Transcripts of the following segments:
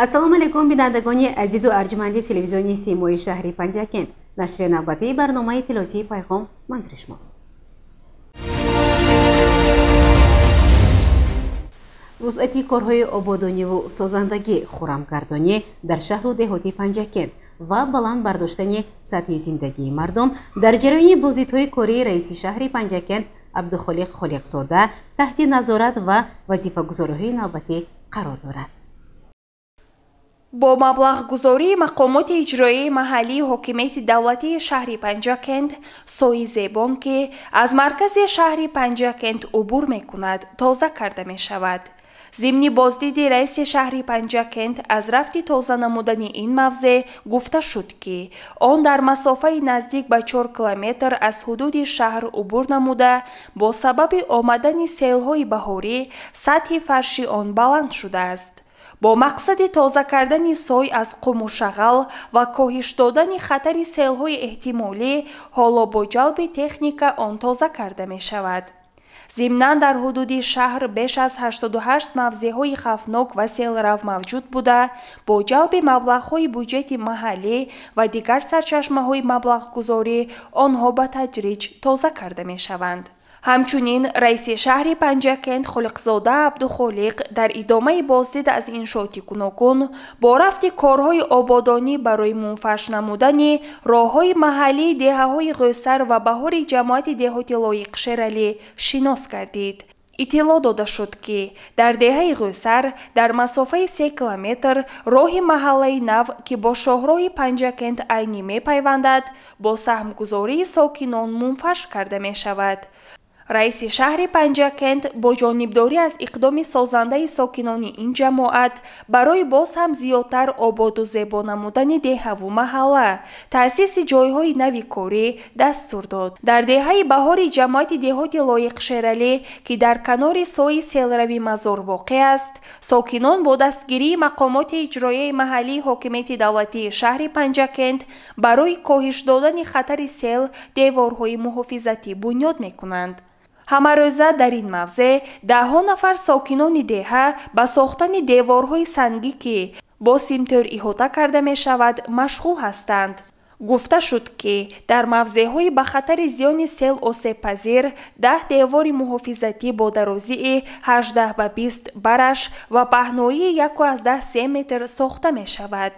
Ассалому алайкум, бинандагони азизу арҷманди телевизиони Симои шаҳри Панҷакент. Нашри навбатии барномаи иттилоотии Пайғом манзури шумост. Вусъати корҳои ободониву созандагӣ, хуррамгардонӣ дар шаҳру деҳоти Панҷакент ва баланд бардоштани сатҳи зиндагии мардум дар ҷараёни боздидҳои кории раиси шаҳри Панҷакент Абдухолиқ Холиқзода таҳти назорат ва вазифагузориҳои навбатӣ қарор дорад. Бо маблағгузории мақомоти иҷроияи маҳаллии ҳокимияти давлатии шаҳри Панҷакент сои Зебон, ки аз маркази шаҳри Панҷакент убур мекунад, тоза карда мешавад. Зимни боздиди раиси шаҳри Панҷакент аз рафти тоза намудани ин мавзеъ гуфта шуд, ки он дар масофаи наздик ба 4 километр аз ҳудуди шаҳр убур намуда, бо сабаби омадани селҳои баҳорӣ сатҳи фарши он баланд шудааст. Бо мақсади тоза кардани сой аз қуму шағал ва коҳиш додани хатари селҳои эҳтимолӣ, ҳоло бо ҷалби техника он тоза карда мешавад. Зимнан дар ҳудуди шаҳр беш аз 88 мавзеъҳои хавфнок ва селрав мавҷуд буда, бо ҷалби маблағҳои буҷети маҳаллӣ ва дигар сарчашмаҳои маблағгузорӣ онҳо ба тадриҷ тоза карда мешаванд. Ҳамчунин раиси шаҳри Панҷакент Холиқзода Абдухолиқ дар идомаи боздид аз иншооти гуногун бо рафти корҳои ободонӣ барои мунфарш намудани роҳҳои маҳаллии деҳаҳои Ғӯсар ва Баҳори ҷамоати деҳоти Лоиқ Шералӣ шинос гардид. Иттилоъ дода шуд, ки дар деҳаи Ғӯсар дар масофаи 3 километр роҳи маҳаллаи нав, ки бо шоҳроҳи Панҷакент Айнӣ мепайвандад, бо саҳмгузории сокинон мунфарш карда мешавад. Раиси шаҳри Панҷакент бо ҷонибдорӣ аз иқдоми созандаи сокинони ин ҷамоат барои боз ҳам зиёдтар ободу зебо намудани деҳаву маҳалла, таъсиси ҷойҳои нави корӣ дастур дод. Дар деҳаи Баҳори ҷамоати деҳоти Лоиқ Шералӣ, ки дар канори сои селрави Мазор воқеъ аст, сокинон бо дастгирии мақомоти иҷроияи маҳаллии ҳокимияти давлатии шаҳри Панҷакент барои коҳиш додани хатари сел деворҳои муҳофизатӣ бунёд мекунанд. Ҳамарӯза дар ин мавзеъ даҳҳо нафар сокинони деҳа ба сохтани деворҳои сангӣ, ки бо симтӯр иҳота карда мешавад, машғул ҳастанд. Гуфта шуд, ки дар мавзеъҳои ба хатари зиёни сел осебпазир 10 девори муҳофизатӣ бо дарозии 18 ба 20 бараш ва паҳноии 1,3 метр сохта мешавад.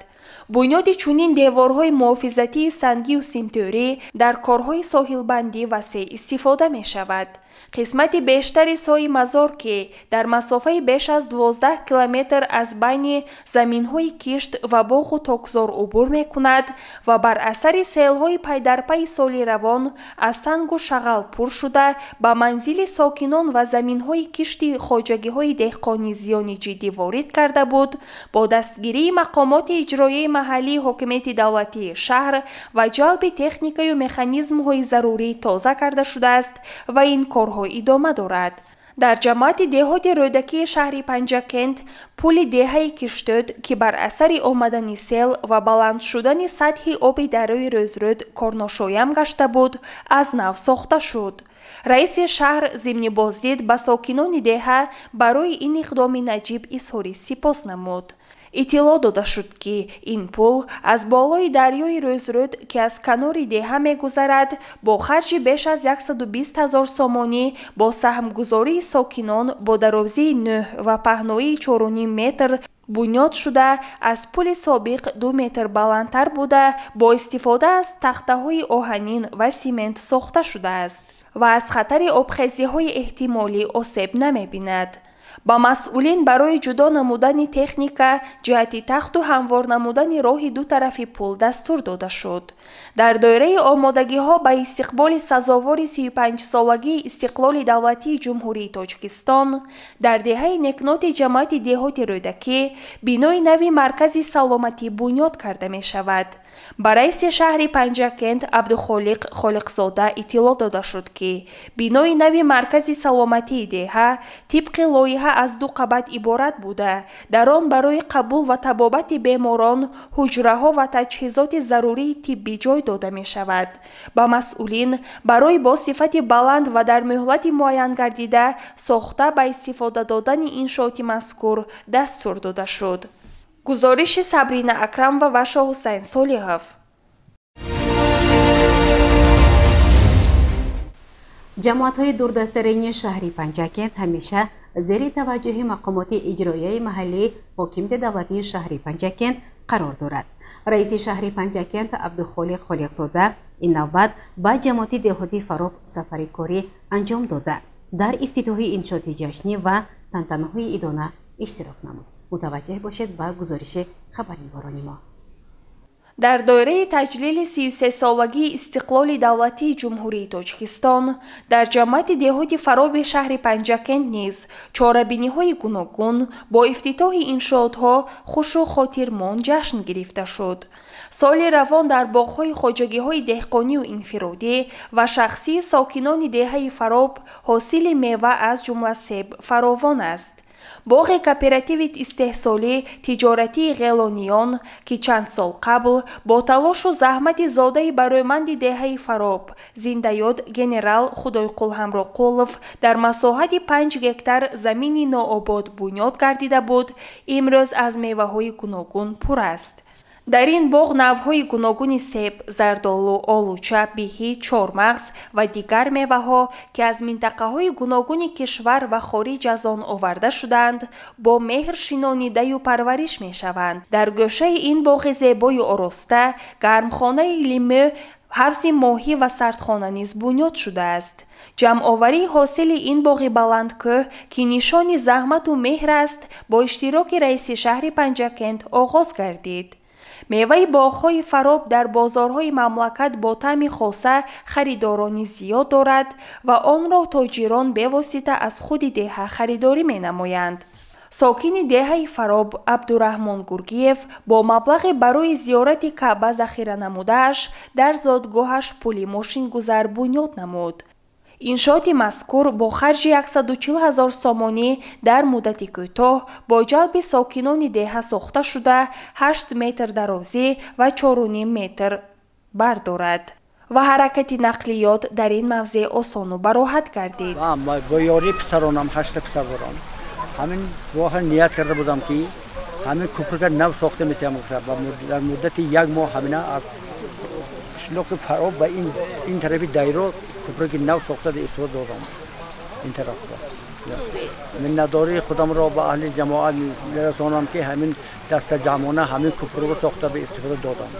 Бунёди чунин деворҳои муҳофизатии сангию симтӯрӣ дар корҳои соҳилбандӣ васеъ истифода мешавад. Қисмати бештари сои Мазор, ки дар масофаи беш аз 12 километр аз байни заминҳои кишт ва боғу токзор убур мекунад ва бар асари селҳои пайдарпайи соли равон аз сангу шағал пур шуда, ба манзили сокинон ва заминҳои кишти хоҷагиҳои деҳқонӣ зиёни ҷиддӣ ворид карда буд, бо дастгирии мақомоти иҷроияи маҳаллии ҳокимияти давлатии шаҳр ва ҷалби техникаю механизмҳои зарурӣ тоза карда шудааст ва ин корҳо идома дорад. Дар ҷамоати деҳоти Рӯдакии шаҳри Панҷакент пули деҳаи Киштӯд, ки бар асари омадани сел ва баланд шудани сатҳи оби дарёи Рӯзрӯд корношоям гашта буд, аз нав сохта шуд. Раиси шаҳр зимни боздид ба сокинони деҳа барои ин иқдоми наҷиб изҳори сипос намуд. Иттилоъ дода шуд, ки ин пул аз болои дарёи Рӯзрӯд, ки аз канори деҳа мегузарад, бо харҷи беш аз 120 000 сомонӣ бо саҳмгузории сокинон бо дарозии 9 ва паҳноии 4,5 метр бунёд шуда, аз пули собиқ 2 метр баландтар буда, бо истифода аз тахтаҳои оҳанин ва симент сохта шудааст ва аз хатари обхезиҳои эҳтимолӣ осеб намебинад. Ба масъулин барои ҷудо намудани техника ҷиҳати тахту ҳамвор намудани роҳи ду тарафи пул дастур дода шуд. Дар доираи омодагиҳо ба истиқболи сазовори 35-солагии истиқлоли давлатии Ҷумҳурии Тоҷикистон дар деҳаи Некноти ҷамоати деҳоти Рӯдакӣ бинои нави маркази саломатӣ бунёд карда мешавад. Ба раиси шаҳри Панҷакент Абдухолиқ Холиқзода иттилоъ дода шуд, ки бинои нави маркази саломатии деҳа тибқи лоиҳа аз 2 қабат иборат буда, дар он барои қабул ва табобати беморон ҳуҷраҳо ва таҷҳизоти зарурии тиббӣ ҷой дода мешавад. Ба масъулин барои бо сифати баланд ва дар муҳлати муайянгардида сохта ба истифода додани иншооти мазкур дастур дода шуд. Гузориши Сабрина Акрамова ва Шоҳусайн Солиҳов. Ҷамоатҳои дурдастарини шаҳри Панҷакент ҳамеша зери таваҷҷӯҳи мақомоти иҷроияи маҳаллии ҳокимияти давлатии шаҳри Панҷакент қарор дорад. Раиси шаҳри Панҷакент Абдухолиқ Холиқзода ин навбат ба ҷамоати деҳоти Фароб сафари корӣ анҷом дода, дар ифтитоҳи иншооти ҷашнӣ ва тантанаҳои идона иштирок намуд. Мутаваҷҷеҳ бошед ба гузориши хабарнигорони мо. Дар доираи таҷлили 33-солагии истиқлоли давлатии Ҷумҳурии Тоҷикистон дар ҷамоати деҳоти Фароби шаҳри Панҷакент низ чорабиниҳои гуногун бо ифтитоҳи иншоотҳо хушу хотирмон ҷашн гирифта шуд. Соли равон дар боғҳои хоҷагиҳои деҳқонию инфиродӣ ва шахсии сокинони деҳаи Фароб ҳосили мева аз ҷумла себ фаровон аст. Боғи кооперативи истеҳсолӣ тиҷоратии Ғелониён, ки чанд сол қабл бо талошу заҳмати зодаи бароиманди деҳаи Фароб зиндаёд генерал Худойқул Ҳамроқулов дар масоҳати 5 гектар замини нообод бунёд гардида буд, имрӯз аз меваҳои гуногун пур аст. Дар ин боғ навъҳои гуногуни себ, зардолу, олуча, биҳӣ, чормағз ва дигар меваҳо, ки аз минтақаҳои гуногуни кишвар ва хориҷ аз он оварда шудаанд, бо меҳр шинонидаю парвариш мешаванд. Дар гӯшаи ин боғи зебою ороста гармхонаи лимӯ, ҳавзи моҳӣ ва сардхона низ бунёд шудааст. Ҷамъоварии ҳосили ин боғи баландкӯҳ, ки нишони заҳмату меҳр аст, бо иштироки раиси шаҳри Панҷакент оғоз гардид. Меваи боғҳои Фароб дар бозорҳои мамлакат бо таъми хоса харидорони зиёд дорад ва онро тоҷирон бевосита аз худи деҳа харидорӣ менамоянд. Сокини деҳаи Фароб Абдураҳмон Гургиев бо маблағи барои зиёрати Каъба захира намудааш дар зодгоҳаш пули мошингузар бунёд намуд. Иншооти мазкур бо харҷи 140 000 сомонӣ дар муддати кӯтоҳ бо ҷалби сокинони деҳа сохта шуда, 8 метр дарозӣ ва 4,5 метр бардорад ва ҳаракати нақлиёт дар ин мавзеъ осону бароҳат гардид. Бо ёрии писаронам, 8 писар дорам, ҳамин роҳа ният карда будам, ки ҳамин кӯприка нав сохта метавонам. Дар муддати як моҳ ҳамина аз қишлоқи Фароб ба ин тарафи дайро кӯпраки нав сохта истифода додам. Ин тарафро миннатдории худамро ба аҳли ҷамоат мерасонам, ки ҳамин дастаҷамъона ҳамин кӯпрро сохта ба истифода додам.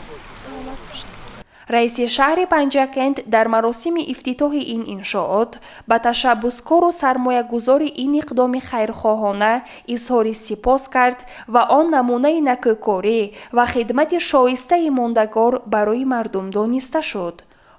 Раиси шаҳри Панҷакент дар маросими ифтитоҳи ин иншоот ба ташаббускору сармоягузори ин иқдоми хайрхоҳона изҳори сипос кард ва он намунаи накӯкорӣ ва хидмати шоистаи мондагор барои мардум дониста шуд.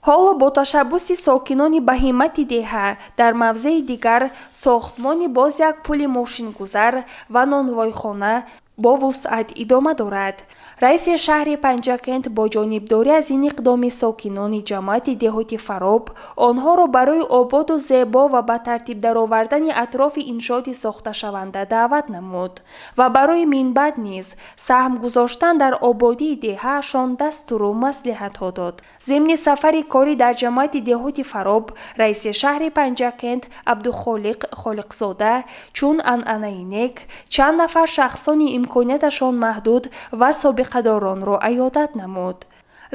Ҳоло бо ташаббуси сокинони баҳиммати деҳа дар мавзеи дигар сохтмони боз як пули мошингузар ва нонвойхона бо вусъат идома дорад. Раиси шаҳри Панҷакент бо ҷонибдорӣ аз ин иқдоми сокинони ҷамоати деҳоти Фароб онҳоро барои ободу зебо ва ба тартиб даровардани атрофи иншооти сохташаванда даъват намуд ва барои минбаъд низ саҳм гузоштан дар ободии деҳаашон дастуру маслиҳатҳо дод. Зимни сафари корӣ дар ҷамоати деҳоти Фароб раиси шаҳри Панҷакент Абдухолиқ Холиқзода чун анъанаи нек чанд нафар шахсони имконияташон маҳдуд ва собиқадоронро аёдат намуд.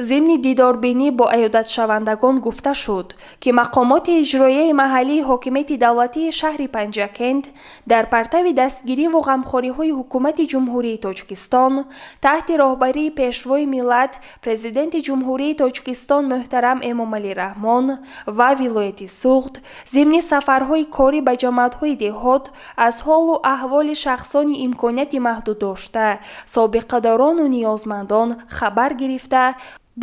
Зимни дидорбинӣ бо аёдатшавандагон гуфта шуд, ки мақомоти иҷроияи маҳаллии ҳокимияти давлатии шаҳри Панҷакент дар партави дастгириву ғамхориҳои ҳукумати Ҷумҳурии Тоҷикистон таҳти роҳбарии Пешвои миллат, Президенти Ҷумҳурии Тоҷикистон муҳтарам Эмомалӣ Раҳмон ва вилояти Суғд зимни сафарҳои корӣ ба ҷамоатҳои деҳот аз ҳолу аҳволи шахсони имконияти маҳдуд дошта, собиқадорону ниёзмандон хабар гирифта,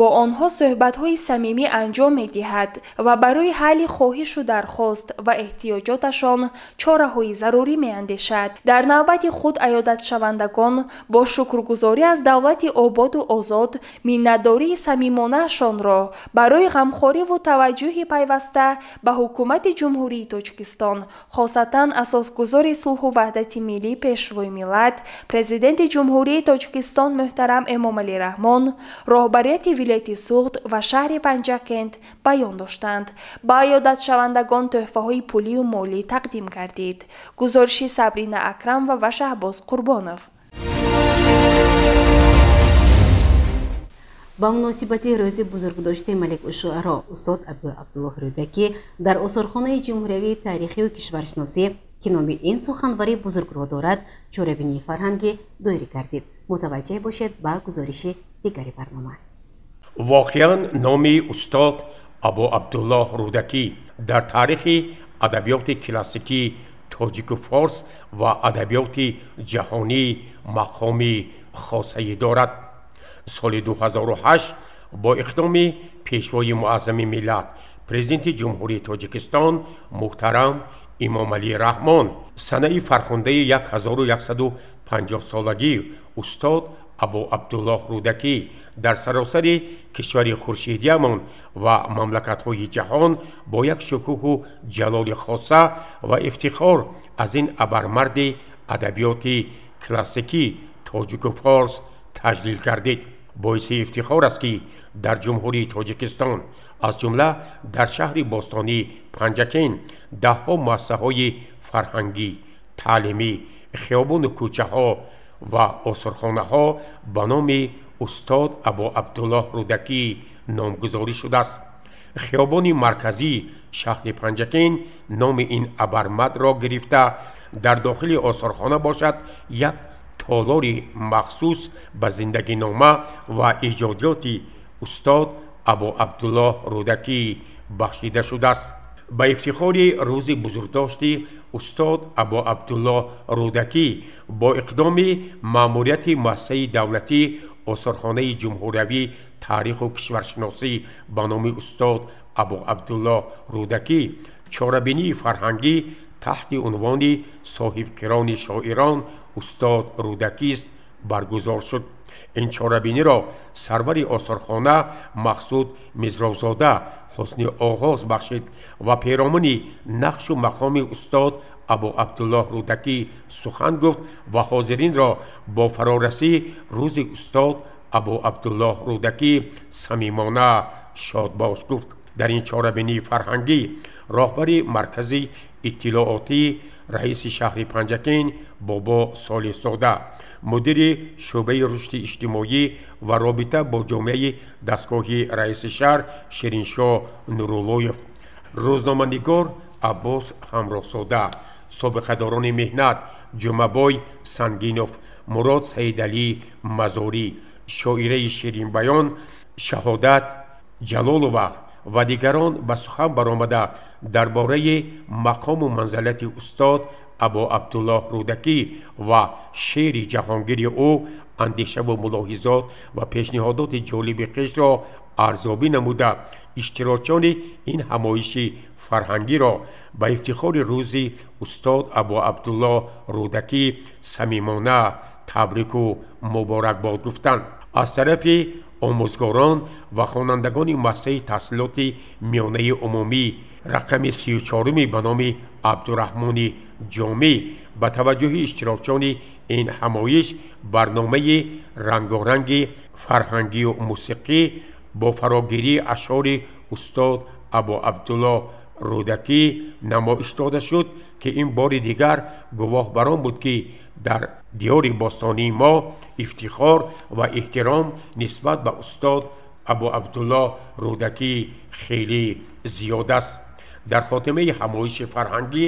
бо онҳо суҳбатҳои самимӣ анҷом медиҳад ва барои ҳалли хоҳишу дархост ва эҳтиёҷоташон чораҳои зарурӣ меандешад. Дар навбати худ аёдатшавандагон бо шукргузорӣ аз давлати ободу озод миннатдории самимонаашонро барои ғамхориву таваҷҷӯҳи пайваста ба ҳукумати Ҷумҳурии Тоҷикистон, хосатан асосгузори сулҳу ваҳдати миллӣ, Пешвои миллат, Президенти Ҷумҳурии Тоҷикистон муҳтарам Эмомалӣ Раҳмон, роҳбарияти вилояти Суғд ва шаҳри Панҷакент баён доштанд. Ба аёдатшавандагон тӯҳфаҳои пулию молӣ тақдим гардид. Гузориши Сабрина Акрамова ва Шаҳбоз Қурбонов. Ба муносибати рӯзи бузургдошти Малик-ушшуаро устод Абу Абдуллоҳ Рӯдакӣ дар осорхонаи ҷумҳуриявии таърихию кишваршиносӣ, ки номи ин суханвари бузургро дорад, чорабинии фарҳангӣ доир гардид. Мутаваҷҷеҳ бошед ба гузориши дигари барнома. Воқеан, номи устод Абу Абдуллоҳ Рӯдакӣ дар таърихи адабиёти классикӣ тоҷику форс ва адабиёти ҷаҳонӣ мақоми хосае дорад. Соли 2008 бо иқдоми Пешвои Муаззами миллат, Президенти Ҷумҳурии Тоҷикистон муҳтарам Имомалӣ Раҳмон, санаи фархундаи 1150-солагии устод Абу Абдуллоҳ Рӯдакӣ дар саросари кишвари хуршедиямон ва мамлакатҳои ҷаҳон бо як шукӯҳу ҷалоли хоса ва ифтихор аз ин абармарди адабиёти классикӣ тоҷику форс таҷлил гардид. Боиси ифтихор аст, ки дар Ҷумҳурии Тоҷикистон, аз ҷумла дар шаҳри бостонии Панҷакент, даҳҳо муассисаҳои фарҳангӣ, таълимӣ, хиёбону кӯчаҳо ва осорхонаҳо ба номи устод Абу Абдуллоҳ Рӯдакӣ номгузорӣ шудааст. Хиёбони марказии шаҳри Панҷакент номи ин абармардро гирифта, дар дохили осорхона бошад, як толори махсус ба зиндагинома ва эҷодиёти устод Абу Абдуллоҳ Рӯдакӣ бахшида шудааст. Ба ифтихори рӯзи бузургдошти устод Абу Абдуллоҳ Рӯдакӣ бо иқдоми маъмурияти муассисаи давлатӣ осорхонаи ҷумҳуриявӣ таъриху кишваршиносӣ ба номи устод Абу Абдуллоҳ Рӯдакӣ чорабинии фарҳангӣ таҳти унвони «Соҳибқирони шоирон устод Рӯдакист» баргузор шуд. Ин чорабиниро сарвари осорхона Мақсуд Мизробзода ҳусни оғоз бахшид ва перомуни нақшу мақоми устод Абу Абдуллоҳ Рӯдакӣ сухан гуфт ва ҳозиринро бо фарорасии рӯзи устод Абу Абдуллоҳ Рӯдакӣ самимона шодбош гуфт. Дар ин чорабинии фарҳангӣ роҳбари маркази иттилоотӣ раиси шаҳри Панҷакент Бобо Солиҳзода, мудири шӯъбаи рушди иҷтимоӣ ва робита бо ҷомеаи дастгоҳи раиси шаҳр Шириншоҳ Нуруллоев, рӯзноманигор Аббос Ҳамроҳзода, собиқадорони меҳнат Ҷумъабой Сангинов, Мурод Саидалӣ Мазорӣ, шоираи ширинбаён Шаҳодат Ҷалолова ва дигарон ба сухан баромада, дар бораи мақому манзалати устод Абу Абдуллоҳ Рӯдакӣ ва шеъри ҷаҳонгири ӯ андешаву мулоҳизот ва пешниҳодоти ҷолиби хешро арзёбӣ намуда, иштирокчиёни ин ҳамоиши фарҳангиро ба ифтихори рӯзи устод Абу Абдуллоҳ Рӯдакӣ самимона табрику муборакбод гуфтанд. Аз тарафи омӯзгорон ва хонандагони муассисаи таҳсилоти миёнаи умумӣ рақами 34-уми ба номи Абдураҳмони Ҷомӣ ба таваҷҷӯҳи иштирокчиёни ин ҳамоиш барномаи рангоранги фарҳангию мусиқӣ бо фарогирии ашъори устод Абу Абдуллоҳ Рӯдакӣ намоиш дода шуд, ки ин бори дигар гувоҳ бар он буд, ки дар диёри бостонии мо ифтихор ва эҳтиром нисбат ба устод Абу Абдуллоҳ Рӯдакӣ хеле зиёд аст. Дар хотимаи ҳамоиши фарҳангӣ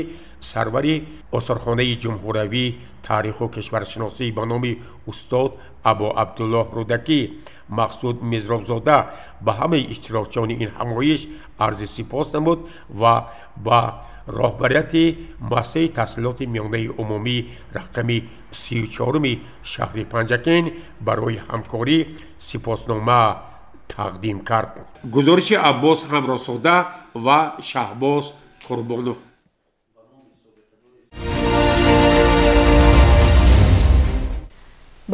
сарвари осорхонаи ҷумҳуриявӣ таъриху кишваршиносӣ ба номи устод Абу Абдуллоҳ Рӯдакӣ Мақсуд Мизробзода ба ҳамаи иштирокчиёни ин ҳамоиш арзи сипос намуд ва ба роҳбарияти муассисаи таҳсилоти миёнаи умумӣ рақами 34-уми шаҳри Панҷакент барои ҳамкорӣ сипоснома тақдим кард. Гузориши Аббос Ҳамроҳзода ва Шаҳбоз Қурбонов.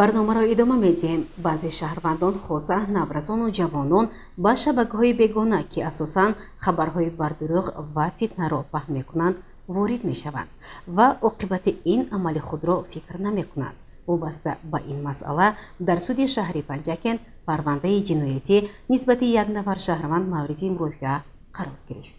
Барномаро идома медиҳем. Баъзе шаҳрвандон, хоса наврасону ҷавонон, ба шабакаҳои бегона, ки асосан хабарҳои бардурӯғ ва фитнаро паҳн мекунанд, ворид мешаванд ва оқибати ин амали худро фикр намекунанд. Вобаста ба ин масъала дар суди шаҳри Панҷакент парвандаи ҷиноятӣ нисбати як нафар шаҳрванд мавриди мурофиа қарор гирифт.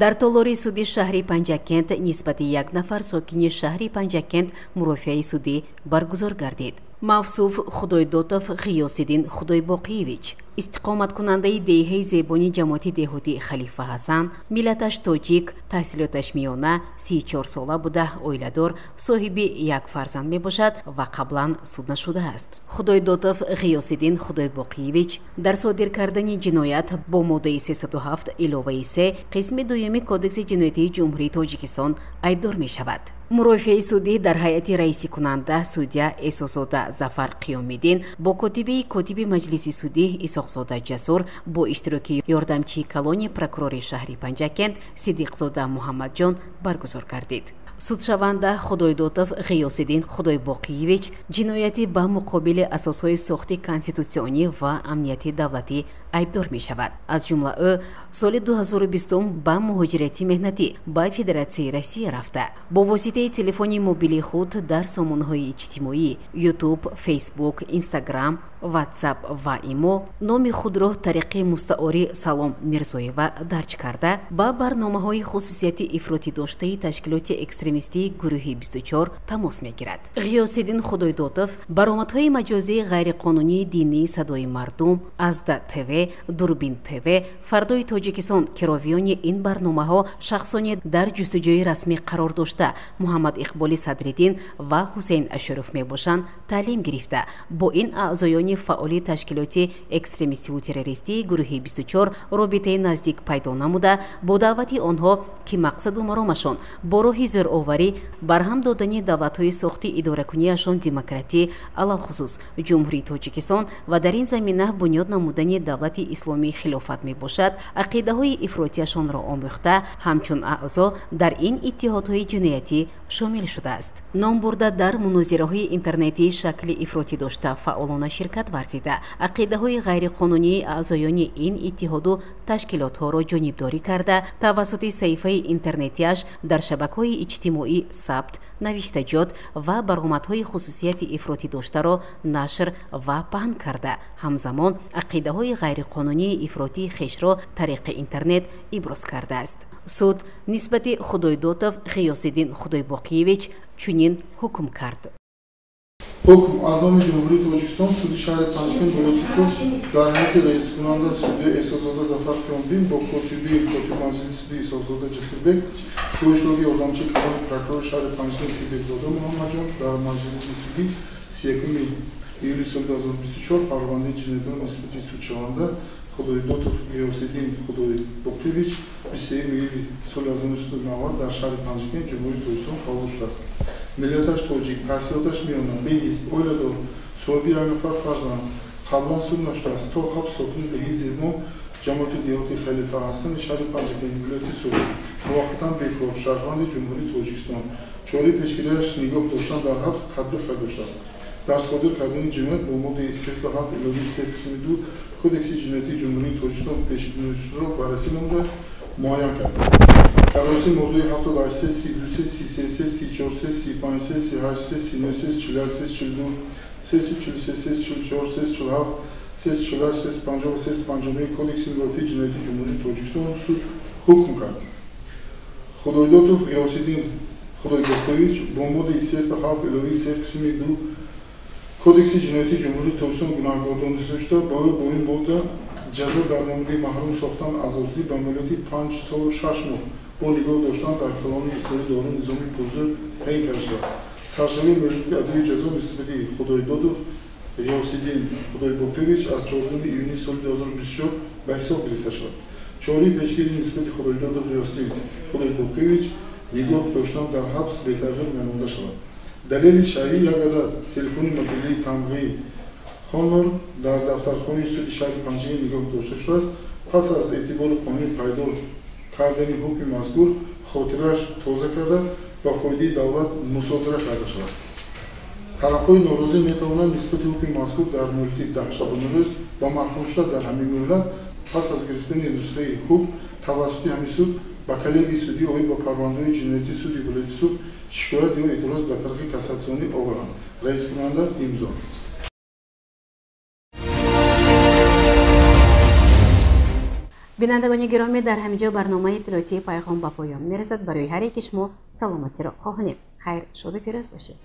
Дар толори суди шаҳри Панҷакент нисбати як нафар сокини шаҳри Панҷакент мурофиаи судӣ баргузор гардид. Мавсуф Худойдотов Ғиёсиддин Худойбоқиевич, истиқоматкунандаи деҳаи Зебони ҷамоати деҳоти Халифа Ҳасан, миллаташ тоҷик, таҳсилоташ миёна, 34 сола буда, оиладор, соҳиби як фарзанд мебошад ва қаблан суд нашудааст. Худойдотов Ғиёсиддин Худойбоқиевич дар содир кардани ҷиноят бо моддаи 307 иловаи 3 қисми дуюми Кодекси ҷиноятии Ҷумҳурии Тоҷикистон айбдор мешавад. Мурофиаи судӣ дар ҳайати раисикунанда судя Эсозода Зафар Қиёмиддин бо котибии котиби маҷлиси судӣ Исоқзода Ҷасур бо иштироки ёрдамчии калони прокурори шаҳри Панҷакент Сидиқзода Муҳаммадҷон баргузор гардид. Судшаванда Худойдотов Ғиёсиддин Худойбоқиевич ҷинояти ба муқобили асосҳои сохти конститутсионӣ ва амнияти давлатӣ айбдор мешавад. Аз ҷумла ӯ соли 2020 ба муҳоҷирати меҳнатӣ ба Федератсияи Россия рафта, бо воситаи телефони мобилии худ дар сомонаҳои иҷтимоӣ Ютуб, Фейсбук, Инстаграм, Ватсап ва Имо номи худро тариқи мустаори Салом Мирзоева дарҷ карда, ба барномаҳои хусусияти ифротӣ доштаи ташкилоти экстремистии гурӯҳи 24 тамос мегирад. Ғиёсиддин Худойдотов баромадҳои маҷозии ғайриқонунии динии Садои мардум, Азда ТВ, Дурбин ТВ, Фардои Тоҷикистон, ки ровиёни ин барномаҳо шахсоне дар ҷустуҷӯи расмӣ қарор дошта Муҳаммад Иқболи Садриддин ва Ҳусейн Ашуров мебошанд, таълим гирифта, бо ин аъзоёни фаъоли ташкилоти экстремистиву террористии гурӯҳи 24 робитаи наздик пайдо намуда, бо даъвати онҳо, ки мақсаду маромашон бо роҳи зӯроварӣ барҳам додани давлатҳои сохти идоракунияшон демократӣ, алалхусус Ҷумҳурии Тоҷикистон ва дар ин замина бунёд намудани давлати исломии хилофат мебошад, ақидаҳои ифротияшонро омӯхта, ҳамчун аъзо дар ин иттиҳодҳои ҷиноятӣ шомил шудааст. Ном бурда дар мунозираҳои интернетии шакли ифротӣ дошта фаъолона ширкат варзида, ақидаҳои ғайриқонунии аъзоёни ин иттиҳоду ташкилотҳоро ҷонибдорӣ карда, тавассути саҳифаи интернетиаш дар шабакаҳои иҷтимоӣ сабт, навиштаҷот ва баромадҳои хусусияти ифротӣ доштаро нашр ва паҳн карда, ҳамзамон ақидаҳои ғайриқонунии ифротии хешро тариқи интернет иброз кардааст. Суд нисбати Худойдотов Ғиёсиддин Худойбоқиевич чунин ҳукм кард. Ҳукм аз номи Ҷумҳурии Тоҷикистон суди шаҳри Панҷакент вилояти Суғд дар ҳайати раискунанда судя Эсозода Зафар Қиёмиддин бо котибии котиби маҷлиси суди Исоқзода Ҷасурбек, шӯрои ёрдамчии калони прокурори шаҳри Панҷакент Сидиқзода Муҳаммадҷон дар маҷлиси судӣ 31 июли соли 2024 парвандаи ҷиноятиро нисбати судшаванда Худойдотов Ғиёсиддин Худойбоқиевич 23 июли соли 1990 дар шаҳри Панҷакент, Ҷумҳурии Тоҷикистон қабул шудааст. Миллаташ тоҷик, таҳсилоташ миёна, беҳизб, оиладор, соҳиби як нафар фарзанд, қаблан суд нашудааст, то ҳабс сокини деҳаи Зебон, ҷамоати деҳоти Халифа Ҳасани шаҳри Панҷакент, вилояти Суғд, муваққатан бекор, шаҳрванди Ҷумҳурии Тоҷикистон, чораи пешгириаш нигоҳ доштан дар ҳабс татбиқ карда шудааст. Дар содир кардани ҷиноят бо моддаи 307 иловаи 3 қисми 2 Кодекси ҷиноятии Ҷумҳурии Тоҷикистон пешбинишро баррасӣ намуда муайян кард. Асоси моддаи 78, 32, 33, 34, 35, 38, 39, 41, 42, 343, 344, 347, 348, 350 ва 359 Кодекси мурофиаи ҷиноятии Ҷумҳурии Тоҷикистон суд ҳукм кард. Худойдотов Ғиёсиддин Худойбоқиевич бо моддаи 307 иловаи 3 қисми 2 Кодекси ҷиноятии Ҷумҳурии Тоҷикистон гунаҳкор дониста шуда, ба ӯ бо ин модда ҷазо дар намуди маҳрум сохтан аз озодӣ ба муҳлати 5 солу 6 моҳ бо нигоҳ доштан дар колонияи ислоҳии дораи низоми пурзӯр таъин карда шудааст. Саршавии муҳлати адои ҷазо нисбати Худойдодов Ғиёсиддин Худойбоқиевич аз 4 июни соли 2024 ба ҳисоб гирифта шуд. Чораи пешгирӣ нисбати Худойдодов Ғиёсиддин Худойбоқиевич нигоҳ доштан дар ҳабс бетағйир мемонда шавад. Далели шаҳрӣ як адад телефони мобилии тамғаи Хонор дар дафтархонаи суди шаҳри Панҷакент нигоҳ дошта шудааст. Пас аз эътибори қонунӣ пайдо кардани ҳукми мазкур хотирааш тоза карда ба фоидаи давлат мусодира карда шавад. Тарафҳои норозӣ метавонанд нисбати ҳукми мазкур дар муҳлати 10 шабонарӯз ба маҳкумшуда дар ҳамин муҳлат пас аз гирифтани нусхаи ҳукм тавассути ҳамин суд ба коллегияи судӣ оид ба парвандаҳои ҷиноятии суди вилояти Суғд шикоят ё эътироз ба тариқи кассатсионӣ оваранд. Раискунанда имзо. Бинандагони гиромӣ, дар ҳамин ҷо барномаи иттилоотии Пайғом ба поён мерасад. Барои ҳар яки шумо саломатиро хоҳонем. Хайр, шоду пирӯз бошед.